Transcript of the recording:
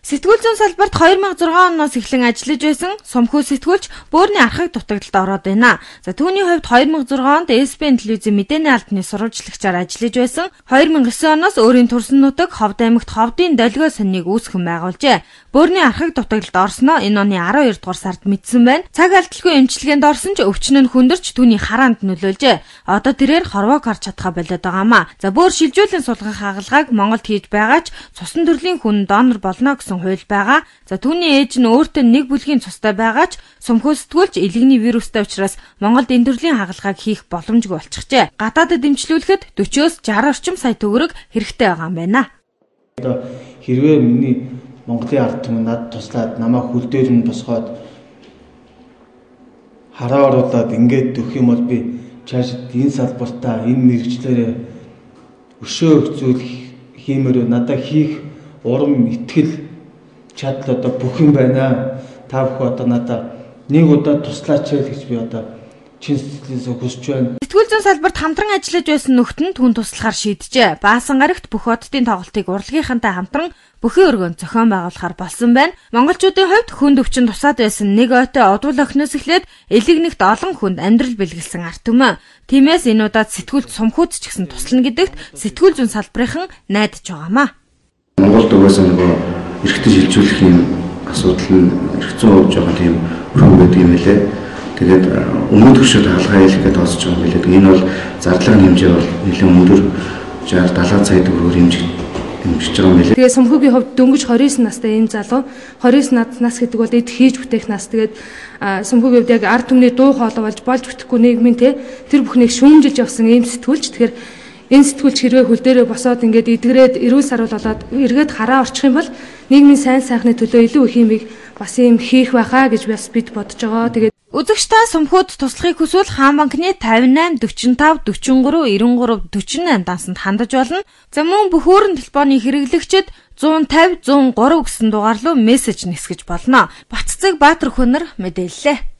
Сэтгүүл зүйн салбарт 2006 оноос эхлэн ажиллаж байсан Сумхүү сэтгүүлч бөөрийн архаг дутагдалд ороод байна. За түүний хувьд 2006 онд SBN телевизийн мэдээний албаны сурвалжлагчаар ажиллаж байсан. 2009 оноос өөрийн төрсөн нутаг Ховд аймагт Ховдын долгио сонныг үүсгэн байгуулжээ. Бөөрийн архаг дутагдалд орсноо энэ оны 12 дугаар сард мэдсэн байна. Цаг алдалгүй эмчилгээнд орсон ч өвчин нь хүндэрч түүний хараанд нөлөөлжээ. Одоо тэрээр хорвоог харж чадхаа болоод байгаамаа. За бөөр шилжүүлэн сулгах хагалгааг Монголд хийж байгаа ч цусан төрлийн хүн донор болно гэсэн хууль байгаа. За түүний ээж нь өөртөө нэг бүлгийн цустай байгаа ч Сумхүү сэтгүүлч элэгний вирустай учраас Монголд энэ төрлийн хагалгааг хийх боломжгүй болчихжээ. Гадаадад дэмжлүүлэхэд 40-оос 60 орчим сая төгрөг хэрэгтэй байгаа юм байна. Одоо хэрвээ миний Монголын ард түмэн надад туслаад намайг хөл дээр нь босгоод хараа оруулаад ингээд өгөх юм бол би цаашид энэ салбартаа энэ мэргэжлээрээ өшөө их зүйл хиймээр надад хийх урам итгэл чадал одоо бүх юм байна. Та бүхэн одоо надад нэг удаа туслаач гэж би одоо чин сэтгэлээсээ хүсэж байна. Сэтгүүл зүйн салбарт хамтран ажиллаж байсан нөхд нь түн туслахаар шийджээ. Баасан гарагт бүх оддын тоглолтыг урлагийнхантай хамтран бүхий өргөнд зохион байгуулахар болсон байна. Монголчуудын хувьд хүнд өвчин тусаад байсан нэг ойтой одуул охиноос эхлээд элэгнэгт олон хүнд амьдрал бэлгэлсэн ард түмэн. Тиймээс энэ удаад сэтгүүлд Сумхүүд ч гэсэн туслана гэдэгт сэтгүүл зүйн салбарынхан найдаж байгаамаа. Монголд угаасаа нөгөө эрхтэн шилжүүлэх юм асуудал нь эрх зүйн хувьд жоохон тийм өрхөн байдаг юм лээ. Тэгээд өмнөд төвшөд хаалгаа хийх гэж тооцож байгаа юм билээ. Энэ бол зарлагын хэмжээ бол нэлээд өндөр 60 70 сая төгрөгөөр хэмжиж байгаа юм билээ. Тэгээд Сумхүүгийн хувьд дөнгөж 29 настай ийм залуу 29 нас гэдэг бол эд хийж бүтээх нас. Тэгээд Сумхүүгийн хувьд яг ард түмний дуу хоолой болж бүтэхгүй нийгмийн тэр бүхнийг шүүмжилж явсан ийм сэтгүүлч. Тэгэхээр энэ сэтгүүлч хэрвээ хөл дээрээ босоод ингээд эдгрээд эрүүл саруул болоод эргээд хараа орчих юм бол нийгмийн сайн сайхны төлөө илүү их юмыг бас ийм хийх байхаа гэж бас бид бодож байгаа. Тэгээд Үзэгч та Сумхүүд туслахыг хүсвэл Хаан банкны 58 45 43 93 48 дансанд хандаж болно. За мөн бүх өрн телефоны хэрэглэгчид 150 103 гэсэн дугаар руу мессеж нисгэж болно. Батцэг Баатар хөнөр мэдээллээ.